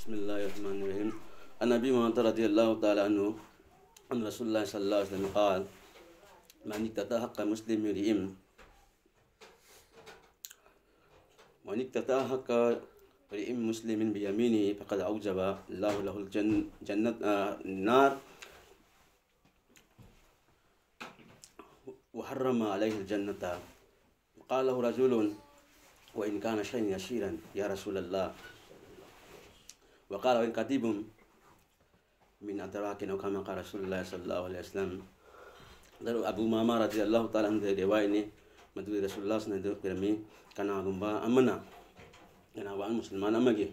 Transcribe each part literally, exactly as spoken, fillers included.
بسم الله الرحمن الرحيم. عن أبي هريرة رضي الله تعالى عنه أن رسول الله صلى الله عليه وسلم قال: من اقتطع حق مسلم امرئ من اقتطع حق امرئ مسلم بيمينه فقد أوجب الله له الجن- جنة آه، النار وحرم عليه الجنة. قال له رجل: وإن كان شيئا يسيرا يا رسول الله؟ وقال: وإن قضيب من أدراك، أو كما قال رسول الله صلى الله عليه وسلم. Abu Umama radhiyallahu ta'ala anhu riwayat ni, madhuri Rasulullah sallallahu alaihi wasallam, ꯀꯅꯥꯒꯨꯝꯕ ꯑꯃꯅ, ꯀꯅꯥꯒꯨꯝꯕ ꯃꯨꯁꯜꯃꯥꯟ ꯑꯃꯒꯤ,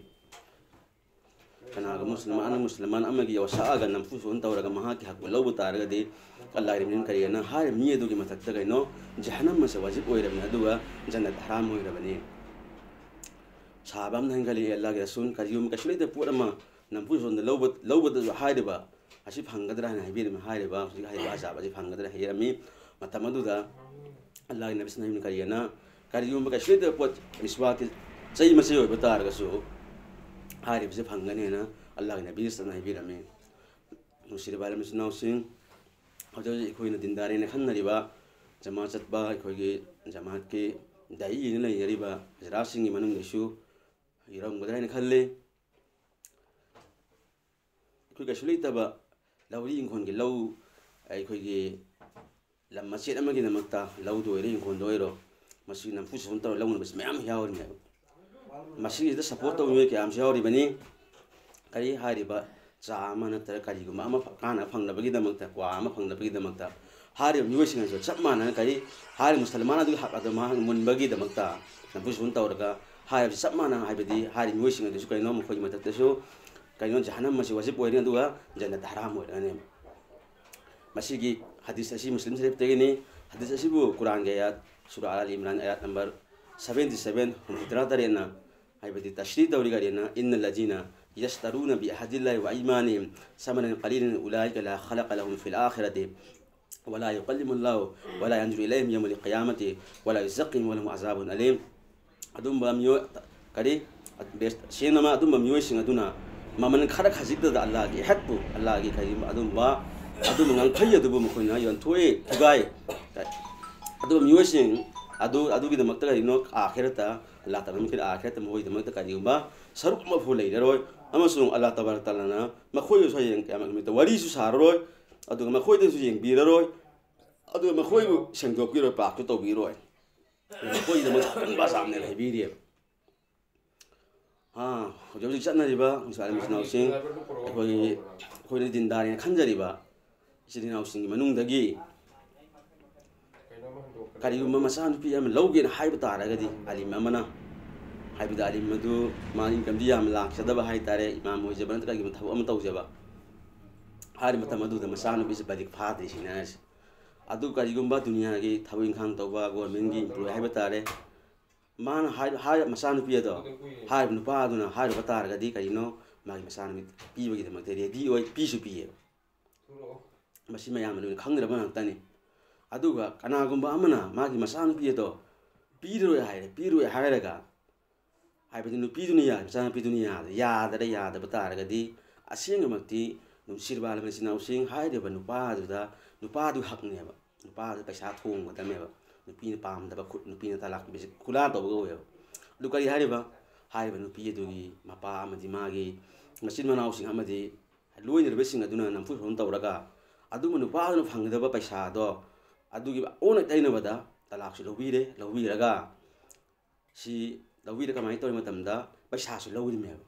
ꯀꯅꯥꯒꯨꯝꯕ ꯃꯨꯁꯜꯃꯥꯟ, ꯃꯨꯁꯜꯃꯥꯟ ꯑꯃꯒꯤ ꯌꯥꯎꯁꯛꯑꯒ ꯅꯝꯐꯨ ꯁꯨꯍꯟ ꯇꯧꯔꯒ ꯃꯍꯥꯛꯀꯤ ꯍꯛ ꯂꯧꯕ ꯇꯥꯔꯒꯗꯤ, ꯑꯜꯂꯥꯍꯒꯤ ꯔꯁꯨꯜꯅ ꯀꯔꯤ ꯍꯥꯏꯅ ꯍꯥꯏꯔꯤꯕ ꯃꯤ ꯑꯗꯨꯒꯤ ꯃꯊꯛꯇ ꯀꯩꯅꯣ, ꯖꯍꯟꯅꯝ ꯑꯁꯦ ꯋꯥꯖꯤꯕ ꯑꯣꯏꯔꯕꯅꯤ, ꯑꯗꯨꯒ ꯖꯟꯅꯠ ꯍꯔꯥꯝ ꯑꯣꯏꯔꯕꯅꯤ꯫ ꯁꯍꯥꯕꯥ ꯑꯃꯅ ꯍꯪꯒꯠꯂꯛꯏ, ꯑꯜꯂꯥꯍꯒꯤ ꯔꯁꯨꯜ, ꯀꯔꯤꯒꯨꯝꯕ ꯀꯩꯁꯨ ꯂꯩꯇꯕ ꯄꯣꯠ ꯑꯃ ꯅꯝꯐꯨ ꯁꯨꯍꯟꯗ ꯂꯧꯕ, ꯂꯧꯕꯗꯁꯨ ꯍꯥꯏꯔꯤꯕ ꯑꯁꯤ ꯐꯪꯒꯗ꯭ꯔꯥ ꯍꯥꯏꯅ ꯍꯥꯏꯕꯤꯔꯝꯃꯤ꯫ ꯍꯥꯏꯔꯤꯕ ꯍꯧꯖꯤꯛ ꯍꯥꯏꯔꯤꯕ ꯑꯖꯥꯕ ꯑꯁꯤ ꯐꯪꯒꯗ꯭ꯔꯥ ꯍꯥꯏꯔꯝꯃꯤ꯫ ꯃꯇꯝ ꯑꯗꯨꯗ ꯑꯜꯂꯥꯍꯒꯤ ꯅꯕꯤ ꯁꯅꯥꯍꯤꯕꯅ ꯀꯔꯤ ꯍꯥꯏꯅ, ꯀꯔꯤꯒꯨꯝꯕ ꯀꯩꯁꯨ ꯂꯩꯇꯕ ꯄꯣꯠ, ꯃꯤꯁꯋꯥꯛꯀꯤ ꯆꯩ ꯃꯆꯩ ꯑꯣꯏꯕ ꯇꯥꯔꯒꯁꯨ ꯍꯥꯏꯔꯤꯕꯁꯤ ꯐꯪꯒꯅꯤ ꯍꯥꯏꯅ ꯑꯜꯂꯥꯍꯒꯤ ꯅꯕꯤ ꯁꯅꯥꯍꯤꯕꯅ ꯍꯥꯏꯕꯤꯔꯝꯃꯤ꯫ ꯅꯨꯡꯁꯤꯔꯕ ꯏꯆꯤꯜ ꯏꯅꯥꯎꯁꯤꯡ, ꯍꯧꯖꯤꯛ ꯍꯧꯖꯤꯛ ꯑꯩꯈꯣꯏꯅ ꯗꯤꯟꯗꯥꯔꯤꯅ ꯈꯟꯅꯔꯤꯕ, ꯖꯃꯥꯠ ꯆꯠꯄ, ꯑꯩꯈꯣꯏꯒꯤ ꯖꯃꯥꯠꯀꯤ ꯗꯥꯏꯌꯤꯅ ꯂꯩꯅꯔꯤꯕ ꯍꯖꯔꯥꯠꯁꯤꯡꯒꯤ ꯃꯅꯨꯡꯗꯁꯨ ꯌꯥꯎꯔꯝꯒꯗ꯭ꯔꯥ ꯍꯥꯏꯅ ꯈꯜꯂꯤ꯫ ꯑꯩꯈꯣꯏ ꯀꯩꯁꯨ ꯂꯩꯇꯕ ꯂꯧꯔꯤ ꯏꯪꯈꯣꯜꯒꯤ ꯂꯧ, ꯑꯩꯈꯣꯏꯒꯤ ꯂꯝ ꯃꯆꯦꯠ ꯑꯃꯒꯤꯗꯃꯛꯇ, ꯂꯧꯗ ꯑꯣꯏꯔꯣ, ꯏꯪꯈꯣꯜꯗ ꯑꯣꯏꯔꯣ, ꯃꯁꯤ ꯅꯝꯐꯨ ꯁꯨꯍꯟ ꯇꯧꯔꯒ ꯂꯧꯅꯕꯁꯤ ꯃꯌꯥꯝ ꯌꯥꯎꯔꯤꯅꯦꯕ꯫ ꯃꯁꯤꯒꯤꯁꯤꯗ ꯁꯞꯄꯣꯔꯠ ꯇꯧꯕ ꯃꯤꯑꯣꯏ ꯀꯌꯥ ꯑꯃꯁꯨ ꯌꯥꯎꯔꯤꯕꯅꯤ꯫ ꯀꯔꯤ ꯍꯥꯏꯔꯤꯕ ꯆꯥ ꯑꯃ ꯅꯠꯇ꯭ꯔꯒ ꯀꯔꯤꯒꯨꯝꯕ ꯑꯃ ꯐ-, ꯀꯥꯟꯅꯕ ꯐꯪꯅꯕꯒꯤꯗꯃꯛꯇ, ꯀ꯭ꯋꯥ ꯑꯃ ꯐꯪꯅꯕꯒꯤꯗꯃꯛꯇ ꯍꯥꯏꯔꯤꯕ ꯃꯤꯑꯣꯏꯁꯤꯡ ꯑꯗꯨ ꯆꯞ ꯃꯥꯟꯅꯅ ꯀꯔꯤ ꯍꯥꯏꯔꯤꯕ ꯃꯨꯁꯜꯃꯥꯟ ꯑꯗꯨꯒꯤ ꯍꯛ ꯑꯗꯨ ꯃꯍꯥꯛꯅ ꯃꯨꯟꯕꯒꯤꯗꯃꯛꯇ ꯅꯝꯐꯨ ꯁꯨꯍꯟ ꯇꯧꯔꯒ ꯍꯥꯏꯔꯤꯕꯁꯤ ꯆꯞ ꯃꯥꯟꯅꯅ, ꯍꯥꯏꯕꯗꯤ ꯍꯥꯏꯔꯤꯕ ꯃꯤꯑꯣꯏꯁꯤꯡ ꯑꯗꯨꯁꯨ ꯀꯔꯤꯅꯣ, ꯃꯈꯣꯏꯒꯤ ꯃꯊꯛꯇꯁꯨ ꯀꯔꯤꯅꯣ, ꯖꯍꯟꯅꯝ ꯑꯁꯤ ꯋꯥꯖꯤꯕ ꯑꯣꯏꯔꯅꯤ, ꯑꯗꯨꯒ ꯖꯟꯅꯠ ꯍꯔꯥꯝ ꯑꯣꯏꯔꯅꯤ꯫ ꯃꯁꯤꯒꯤ ꯍꯗꯤꯁ ꯑꯁꯤ ꯃꯨꯁꯂꯤꯝ ꯁꯔꯤꯐꯇꯒꯤꯅꯤ꯫ ꯍꯗꯤꯁ ꯑꯁꯤꯕꯨ ꯀꯨꯔꯥꯟꯒꯤ ꯑꯌꯥꯠ, ꯁꯨꯔꯥ ꯑꯥꯜ ꯏꯝꯔꯥꯟ ꯑꯌꯥꯠ ꯅꯝꯕꯔ ꯁꯚꯦꯟꯇꯤ ꯁꯚꯦꯟ, ꯍꯨꯝꯐꯨꯇꯔꯥ ꯇꯔꯦꯠꯅ, ꯍꯥꯏꯕꯗꯤ ꯇꯁꯔꯤ ꯇꯧꯔꯤ ꯀꯔꯤꯅ, إن الذين يشترون بعهد الله وأيمانهم ثمنا قليلا أولئك لا خلاق لهم في الآخرة ولا يكلمهم الله ولا ينظر إليهم يوم القيامة ولا يزكيهم ولهم عذاب أليم. ꯑꯗꯨꯝꯕ ꯃꯤꯑꯣꯏ ꯀꯔꯤ? ꯁꯦꯡꯅꯃꯛ ꯑꯗꯨꯝꯕ ꯃꯤꯑꯣꯏꯁꯤꯡ ꯑꯗꯨꯅ ꯃꯃꯜ ꯈꯔ ꯈꯖꯤꯛꯇꯗ ꯑꯜꯂꯥꯍꯒꯤ ꯑꯍꯠꯄꯨ, ꯑꯜꯂꯥꯍꯒꯤ ꯀꯔꯤꯒꯨꯝꯕ ꯑꯗꯨꯝꯕ, ꯑꯗꯨꯝꯕ ꯉꯝꯈꯩ ꯑꯗꯨꯕꯨ ꯃꯈꯣꯏꯅ ꯌꯣꯟꯊꯣꯛꯑꯦ, ꯊꯨꯒꯥꯏ꯫ ꯑꯗꯨꯒ ꯃꯤꯑꯣꯏꯁꯤꯡ ꯑꯗꯨ, ꯑꯗꯨꯒꯤꯗꯃꯛꯇ ꯀꯔꯤꯅꯣ, ꯑꯥꯈꯤꯔꯠꯇ, ꯑꯜꯂꯥꯍ ꯇꯥꯂꯥ ꯃꯈꯣꯏꯅ ꯑꯥꯈꯤꯔꯠꯇ ꯃꯈꯣꯏꯒꯤꯗꯃꯛꯇ ꯀꯔꯤꯒꯨꯝꯕ ꯁꯔꯨꯛ ꯑꯃꯐꯥꯎ ꯂꯩꯔꯔꯣꯏ꯫ ꯑꯃꯁꯨꯡ ꯑꯜꯂꯥꯍ ꯇꯕꯥꯔꯛ ꯇꯥꯂꯥꯅ ꯃꯈꯣꯏꯕꯨꯁꯨ ꯍꯌꯦꯡ ꯀꯌꯥꯃꯠ ꯅꯨꯃꯤꯠꯇ ꯋꯥꯔꯤꯁꯨ ꯁꯥꯔꯔꯣꯏ, ꯑꯗꯨꯒ ꯃꯈꯣꯏꯗꯁꯨ ꯌꯦꯡꯕꯤꯔꯔꯣꯏ, ꯑꯗꯨꯒ ꯃꯈꯣꯏꯕꯨ ꯁꯦꯡꯗꯣꯛꯄꯤꯔꯣꯏ, ꯄꯥꯛꯁꯨ ꯇꯧꯕꯤꯔꯣꯏ꯫ ꯃꯈꯣꯏꯒꯤꯗꯃꯛ ꯑꯀꯟꯕ ꯑꯖꯥꯕꯅꯦꯅ ꯍꯥꯏꯕꯤꯔꯤꯑꯕ꯫ ꯑꯥ, ꯍꯧꯖꯤꯛ ꯍꯧꯖꯤꯛ ꯆꯠꯅꯔꯤꯕ ꯃꯨꯁꯂꯤꯝ ꯏꯆꯤꯟ ꯏꯅꯥꯎꯁꯤꯡ, ꯑꯩꯈꯣꯏꯒꯤ, ꯑꯩꯈꯣꯏꯅ ꯗꯤꯟꯗꯥꯔꯤꯅ ꯈꯟꯖꯔꯤꯕ ꯏꯆꯤꯟ ꯏꯅꯥꯎꯁꯤꯡꯒꯤ ꯃꯅꯨꯡꯗꯒꯤ ꯀꯔꯤꯒꯨꯝꯕ ꯃꯆꯥꯅꯨꯄꯤ ꯑꯃ ꯂꯧꯒꯦꯅ ꯍꯥꯏꯕ ꯇꯥꯔꯒꯗꯤ, ꯑꯂꯤꯝ ꯑꯃꯅ, ꯍꯥꯏꯕꯗꯤ ꯑꯂꯤꯝ ꯑꯗꯨ ꯃꯥ ꯏꯟꯀꯝꯗꯤ ꯌꯥꯝꯅ ꯂꯥꯛꯆꯗꯕ ꯍꯥꯏ ꯇꯥꯔꯦ, ꯏꯃꯥꯝ ꯑꯣꯏꯖꯕ ꯅꯠꯇ꯭ꯔꯒ ꯀꯔꯤꯒꯨꯝꯕ ꯊꯕꯛ ꯑꯃ ꯇꯧꯖꯕ, ꯍꯥꯏꯔꯤꯕ ꯃꯇꯝ ꯑꯗꯨꯗ ꯃꯆꯥꯅꯨꯄꯤꯁꯦ ꯕꯥꯂꯤꯒ ꯐꯥꯗ꯭ꯔꯤ ꯁꯤꯅꯤ ꯍꯥꯏꯔꯤꯁꯦ꯫ ꯑꯗꯨ ꯀꯔꯤꯒꯨꯝꯕ ꯗꯨꯅꯤꯌꯥꯒꯤ ꯊꯕꯛ ꯏꯪꯈꯥꯡ ꯇꯧꯕ, ꯒꯣꯔꯃꯦꯟꯒꯤ employee ꯍꯥꯏꯕ ꯇꯥꯔꯦ, ꯃꯥꯅ ꯍꯥꯏ-, ꯍꯥꯏ-, ꯃꯆꯥꯅꯨꯄꯤ ꯑꯗꯣ, ꯍꯥꯏꯔꯤꯕ ꯅꯨꯄꯥ ꯑꯗꯨꯅ ꯍꯥꯏꯔꯨꯕ ꯇꯥꯔꯒꯗꯤ ꯀꯔꯤꯅꯣ, ꯃꯥꯒꯤ ꯃꯆꯥꯅꯨꯄꯤ ꯄꯤꯕꯒꯤꯗꯃꯛꯇ ready ꯑꯣꯏ, ꯄꯤꯁꯨ ꯄꯤꯌꯦꯕ꯫ ꯃꯁꯤ ꯃꯌꯥꯝꯅ ꯂꯣꯏꯅ ꯈꯪꯅꯔꯕ ꯉꯥꯛꯇꯅꯤ꯫ ꯑꯗꯨꯒ ꯀꯅꯥꯒꯨꯝꯕ ꯑꯃꯅ ꯃꯥꯒꯤ ꯃꯆꯥꯅꯨꯄꯤ ꯑꯗꯣ ꯄꯤꯔꯣꯏ ꯍꯥꯏꯔꯦ, ꯄꯤꯔꯣꯏ ꯍꯥꯏꯔꯒ, ꯍꯥꯏꯕꯗꯤ ꯅꯨꯄꯤꯗꯨꯅ ꯌꯥ-, ꯃꯆꯥꯅꯨꯄꯤꯗꯨꯅ ꯌꯥꯗ-, ꯌꯥꯗꯔꯦ, ꯌꯥꯗꯕ ꯇꯥꯔꯒꯗꯤ ꯑꯁꯦꯡꯕꯃꯛꯇꯤ ꯅꯨꯡꯁꯤꯔꯕ ꯃꯆꯤꯟ ꯏꯅꯥꯎꯁꯤꯡ, ꯍꯥꯏꯔꯤꯕ ꯅꯨꯄꯥꯗꯨꯗ, ꯅꯨꯄꯥꯗꯨꯒꯤ ꯍꯛꯅꯦꯕ꯫ ꯅꯨꯄꯥꯗꯨꯗ ꯄꯩꯁꯥ ꯊꯣꯡꯒꯗꯕꯅꯦꯕ꯫ ꯅꯨꯄꯤꯅ ꯄꯥꯝꯗꯕ ꯈꯨꯠ, ꯅꯨꯄꯤꯅ ꯇꯂꯥꯛ ꯄꯤꯕꯁꯦ ꯈꯨꯂꯥ ꯇꯧꯕ ꯀꯧꯋꯦꯕ꯫ ꯑꯗꯨ ꯀꯔꯤ ꯍꯥꯏꯔꯤꯕ? ꯍꯥꯏꯔꯤꯕ ꯅꯨꯄꯤ ꯑꯗꯨꯒꯤ ꯃꯄꯥ ꯑꯃꯗꯤ ꯃꯥꯒꯤ ꯃꯆꯤꯟ ꯃꯅꯥꯎꯁꯤꯡ ꯑꯃꯗꯤ ꯂꯣꯏꯅꯔꯤꯕꯁꯤꯡ ꯑꯗꯨꯅ ꯅꯝꯐꯨ ꯁꯥꯐꯨ ꯇꯧꯔꯒ ꯑꯗꯨꯒ ꯅꯨꯄꯥꯗꯨꯅ ꯐꯪꯒꯗꯕ ꯄꯩꯁꯥꯗꯣ ꯑꯗꯨꯒꯤ ꯑꯣꯟꯅ ꯇꯩꯅꯕꯗ ꯇꯂꯥꯛꯁꯨ ꯂꯧꯕꯤꯔꯦ꯫ ꯂꯧꯕꯤꯔꯒ ꯁꯤ ꯂꯧꯕꯤꯔ ꯀꯃꯥꯏꯅ ꯇꯧꯔꯤ ꯃꯇꯝꯗ ꯄꯩꯁꯥꯁꯨ ꯂꯧꯔꯤꯃꯦꯕ꯫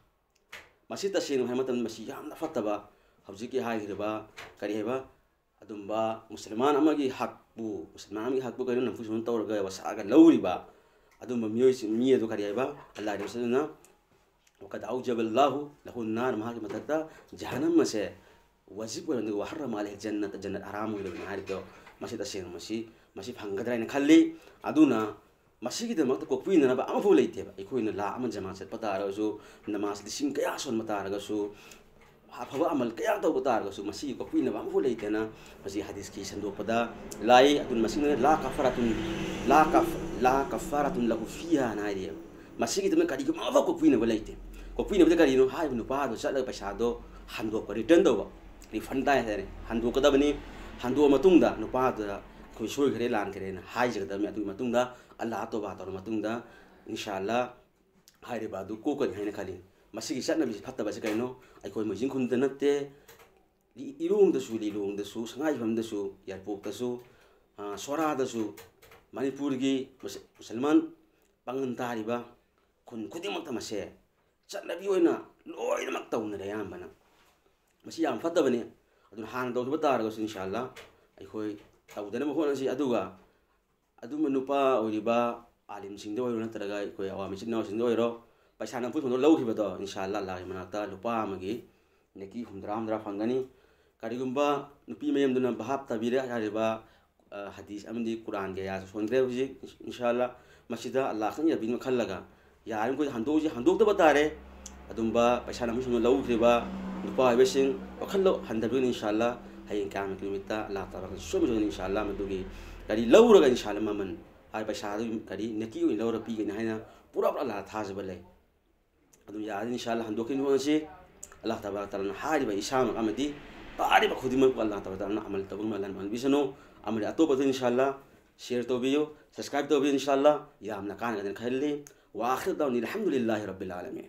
ꯃꯁꯤ ꯇꯁꯦꯡꯅ ꯍꯥꯏꯕ ꯃꯇꯝꯗ ꯃꯁꯤ ꯌꯥꯝꯅ ꯐꯠꯇꯕ, ꯍꯧꯖꯤꯛꯀꯤ ꯍꯥꯏꯈ꯭ꯔꯤꯕ ꯀꯔꯤ ꯍꯥꯏꯕ, ꯑꯗꯨꯝꯕ ꯃꯨꯁꯜꯃꯥꯟ ꯑꯃꯒꯤ ꯍꯛꯄꯨ, ꯃꯨꯁꯜꯃꯥꯟ ꯑꯃꯒꯤ ꯍꯛꯄꯨ ꯀꯩꯅꯣ ꯅꯝꯐꯨ ꯁꯥꯐꯨ ꯇꯧꯔꯒ ꯋꯥꯁꯛꯑꯒ ꯂꯧꯔꯤꯕ ꯑꯗꯨꯝꯕ ꯃꯤꯑꯣꯏꯁꯤꯡ, ꯃꯤ ꯑꯗꯨ ꯀꯔꯤ ꯍꯥꯏꯕ, ꯑꯜꯂꯥꯍ ꯔꯁꯨꯜꯅ "ꯋꯀꯗ ꯑꯧꯖꯕ ꯂꯥꯍꯨ ꯂꯍꯨ ꯅꯥꯔ", ꯃꯍꯥꯛꯀꯤ ꯃꯊꯛꯇ ꯖꯍꯟꯅꯝ ꯑꯁꯦ ꯋꯥꯖꯤꯕ ꯑꯣꯏꯔꯕꯅꯤ, "ꯋꯍꯔꯔꯃ ꯑꯂꯩꯍꯤ ꯖꯟꯅꯠ", ꯖꯟꯅꯠ ꯍꯔꯥꯝ ꯑꯣꯏꯔꯕꯅꯤ ꯍꯥꯏꯔꯤꯕꯗꯣ, ꯃꯁꯤ ꯇꯁꯦꯡꯅ ꯃꯁꯤ, ꯃꯁꯤ ꯐꯪꯒꯗ꯭ꯔꯥ ꯍꯥꯏꯅ ꯈꯜꯂꯤ꯫ ꯑꯗꯨꯅ ꯃꯁꯤꯒꯤꯗꯃꯛꯇ ꯀꯣꯛꯄꯤꯅꯅꯕ ꯑꯃꯐꯥꯎ ꯂꯩꯇꯦꯕ꯫ ꯑꯩꯈꯣꯏꯅ ꯂꯥꯈ ꯑꯃ ꯖꯃꯥꯠ ꯆꯠꯄ ꯇꯥꯔꯒꯁꯨ, ꯅꯃꯥꯖ ꯂꯤꯁꯤꯡ ꯀꯌꯥ ꯁꯣꯟꯕ ꯇꯥꯔꯒꯁꯨ, ꯑꯐꯕ ꯑꯃꯜ ꯀꯌꯥ ꯇꯧꯕ ꯇꯥꯔꯒꯁꯨ, ꯃꯁꯤꯒꯤ ꯀꯣꯛꯄꯤꯅꯕ ꯑꯃꯐꯥꯎ ꯂꯩꯇꯦꯅ ꯃꯁꯤ ꯍꯗꯤꯁꯀꯤ ꯁꯟꯗꯣꯛꯄꯗ ꯂꯥꯛꯏ꯫ ꯑꯗꯨꯅ ꯃꯁꯤꯅ "ꯂꯥ ꯀꯐꯥꯔꯥꯇꯨꯟ, ꯂꯥ ꯀꯐ-, ꯂꯥ ꯀꯐꯥꯔꯥꯇꯨꯟ ꯂꯍꯨ ꯐꯤꯍꯥ" ꯍꯥꯏꯅ ꯍꯥꯏꯔꯤꯑꯕ꯫ ꯃꯁꯤꯒꯤꯗꯃꯛ ꯀꯔꯤꯒꯨꯝꯕ ꯑꯃꯐꯥꯎ ꯀꯣꯛꯄꯤꯅꯕ ꯂꯩꯇꯦ꯫ ꯀꯣꯛꯄꯤꯅꯕꯗꯤ ꯀꯔꯤꯅꯣ? ꯍꯥꯏꯔꯤꯕ ꯅꯨꯄꯥꯗꯣ ꯆꯠꯂꯒ ꯄꯩꯁꯥꯗꯣ ꯍꯟꯗꯣꯛꯄ, ꯔꯤꯇꯔꯟ ꯇꯧꯕ, ꯔꯤꯐꯟ ꯇꯥꯏ ꯍꯥꯏꯇꯥꯔꯦ, ꯍꯟꯗꯣꯛꯀꯗꯕꯅꯤ꯫ ꯍꯟꯗꯣꯛꯑ ꯃꯇꯨꯡꯗ ꯅꯨꯄꯥꯗꯨꯗ ꯑꯩꯈꯣꯏ ꯁꯣꯏꯈ꯭ꯔꯦ, ꯂꯥꯟꯈ꯭ꯔꯦꯅ ꯍꯥꯏꯖꯒꯗꯕꯅꯤ꯫ ꯑꯗꯨꯒꯤ ꯃꯇꯨꯡꯗ ꯑꯜꯂꯥꯍ ꯇꯣꯕꯥ ꯇꯧꯔ ꯃꯇꯨꯡꯗ ꯏꯟꯁꯥ ꯑꯜꯂꯥꯍ ꯍꯥꯏꯔꯤꯕ ꯑꯗꯨ ꯀꯣꯛꯀꯅꯤ ꯍꯥꯏꯅ ꯈꯜꯂꯤ꯫ ꯃꯁꯤꯒꯤ ꯆꯠꯅꯕꯤꯁꯤ ꯐꯠꯇꯕꯁꯤ ꯀꯩꯅꯣ? ꯑꯩꯈꯣꯏ ꯃꯣꯏꯖꯤꯡ ꯈꯨꯟꯗ ꯅꯠꯇꯦ, ꯂꯤ-, ꯏꯔꯣꯡꯗꯁꯨ, ꯂꯤꯂꯣꯡꯗꯁꯨ, ꯁꯉꯥꯏꯌꯨꯝꯐꯝꯗꯁꯨ, ꯌꯥꯏꯔꯤꯄꯣꯛꯇꯁꯨ, ꯑ, ꯁꯣꯔꯥꯗꯁꯨ ꯃꯅꯤꯄꯨꯔꯒꯤ ꯃꯨꯁ-, ꯃꯨꯁꯜꯃꯥꯟ ꯄꯥꯡꯒꯟ ꯇꯥꯔꯤꯕ ꯈꯨꯟ ꯈꯨꯗꯤꯡꯃꯛꯇ ꯃꯁꯦ ꯆꯠꯅꯕꯤ ꯑꯣꯏꯅ ꯂꯣꯏꯅꯃꯛ ꯇꯧꯅꯔꯦ ꯑꯌꯥꯝꯕꯅ꯫ ꯃꯁꯤ ꯌꯥꯝ ꯐꯠꯇꯕꯅꯤ꯫ ꯑꯗꯨꯅ ꯍꯥꯟꯅ ꯇꯧꯈꯤꯕ ꯇꯥꯔꯒꯁꯨ ꯏꯟꯁꯥ ꯑꯜꯂꯥꯍ ꯑꯩꯈꯣꯏ ꯇꯧꯗꯅꯕ ꯍꯣꯠꯅꯁꯤ꯫ ꯑꯗꯨꯒ ꯑꯗꯨꯝꯕ ꯅꯨꯄꯥ ꯑꯣꯏꯔꯤꯕ ꯑꯥꯂꯤꯝꯁꯤꯡꯗ ꯑꯣꯏꯔꯣ, ꯅꯠꯇ꯭ꯔꯒ ꯑꯩꯈꯣꯏ ꯑꯋꯥꯝ ꯏꯆꯤꯟ ꯏꯅꯥꯎꯁꯤꯡꯗ ꯑꯣꯏꯔꯣ, ꯄꯩꯁꯥ ꯅꯝꯐꯨ ꯁꯥꯐꯨꯗ ꯂꯧꯈꯤꯕꯗꯣ ꯏꯟꯁꯥ ꯑꯜꯂꯥꯍ ꯑꯜꯂꯥꯍꯒꯤ ꯃꯅꯥꯛꯇ ꯂꯨꯄꯥ ꯑꯃꯒꯤ ꯅꯦꯀꯤ ꯍꯨꯝꯗ꯭ꯔꯥ ꯍꯨꯝꯗ꯭ꯔꯥ ꯐꯪꯒꯅꯤ꯫ ꯀꯔꯤꯒꯨꯝꯕ ꯅꯨꯄꯤ ꯃꯌꯨꯝꯗꯨꯅ ꯚꯥꯞ ꯇꯥꯕꯤꯔꯦ ꯍꯥꯏꯔꯤꯕ, ꯑ, ꯍꯗꯤꯁ ꯑꯃꯗꯤ ꯀꯨꯔꯥꯟꯒꯤ ꯑꯌꯥꯁꯨ ꯁꯣꯟꯈ꯭ꯔꯦ ꯍꯧꯖꯤꯛ, ꯏꯟꯁꯥ ꯑꯜꯂꯥꯍ꯫ ꯃꯁꯤꯗ ꯑꯜꯂꯥꯍ ꯈꯛ ꯌꯥꯕꯤꯅ ꯈꯜꯂꯒ ꯌꯥꯔꯤꯕ ꯃꯈꯩ ꯍꯟꯗꯣꯛꯎꯁꯤ, ꯍꯟꯗꯣꯛꯇꯕ ꯇꯥꯔꯦ꯫ ꯑꯗꯨꯝꯕ ꯄꯩꯁꯥ ꯅꯝꯐꯨ ꯁꯥꯐꯨꯗ ꯂꯧꯈ꯭ꯔꯤꯕ ꯅꯨꯄꯥ ꯑꯣꯏꯕꯁꯤꯡ ꯋꯥꯈꯜ ꯂꯧ-, ꯍꯟꯊꯕꯤꯒꯅꯨ ꯏꯟꯁꯥ ꯑꯜꯂꯥꯍ꯫ ꯍꯌꯦꯡ ꯀꯌꯥꯃꯠꯀꯤ ꯅꯨꯃꯤꯠꯇ ꯑꯜꯂꯥꯍ ꯇꯥꯂꯥꯅ ꯁꯣꯏꯕꯁꯨ ꯏꯟꯁꯥ ꯑꯜꯂꯥꯍ ꯃꯗꯨꯒꯤ ꯀꯔꯤ ꯂꯧꯔꯒ ꯏꯟꯁꯥ ꯑꯜꯂꯥꯍ ꯃꯃꯜ ꯍꯥꯏ ꯄꯩꯁꯥꯗꯨ ꯀꯔꯤ ꯅꯦꯀꯤ ꯑꯣꯏꯅ ꯂꯧꯔ ꯄꯤꯒꯅꯤ ꯍꯥꯏꯅ ꯄꯨꯔꯥ ꯄꯨꯔꯥ ꯑꯜꯂꯥꯍ ꯊꯥꯖꯕ ꯂꯩ꯫ ꯑꯗꯨꯝ ꯌꯥꯔꯗꯤ ꯏꯟꯁꯥ ꯑꯜꯂꯥꯍ ꯍꯟꯗꯣꯛꯈꯤꯅꯕ ꯍꯣꯠꯅꯁꯤ꯫ ꯑꯜꯂꯥꯍ ꯇꯕꯥꯔꯛ ꯇꯥꯂꯥꯅ ꯍꯥꯏꯔꯤꯕ ꯏꯁꯥꯃꯛ ꯑꯃꯗꯤ ꯇꯥꯔꯤꯕ ꯈꯨꯗꯤꯡꯃꯛꯄꯨ ꯑꯜꯂꯥꯍ ꯇꯕꯥꯔꯛ ꯇꯥꯂꯥꯅ ꯑꯃꯜ ꯇꯧꯕ ꯉꯝꯍꯟꯕꯤꯁꯅꯨ꯫ ꯑꯃꯗꯤ ꯑꯇꯣꯞꯄꯗ ꯏꯟꯁꯥ ꯑꯜꯂꯥꯍ ꯁꯤꯌꯔ ꯇꯧꯕꯤꯌꯨ, ꯁꯕꯁꯀ꯭ꯔꯥꯏꯕ ꯇꯧꯕꯤꯌꯨ ꯏꯟꯁꯥ ꯑꯜꯂꯥꯍ꯫ ꯌꯥꯝꯅ ꯀꯥꯟꯅꯒꯅꯤ ꯈꯜꯂꯤ꯫ ꯋꯥ ꯑꯥꯈꯤꯔꯨ ꯗꯥꯋꯥꯅꯥ ꯑꯜꯍꯝꯗꯨꯂꯤꯜꯂꯥꯍꯤ ꯔꯕꯤꯜ ꯑꯥꯂꯃꯤꯟ꯫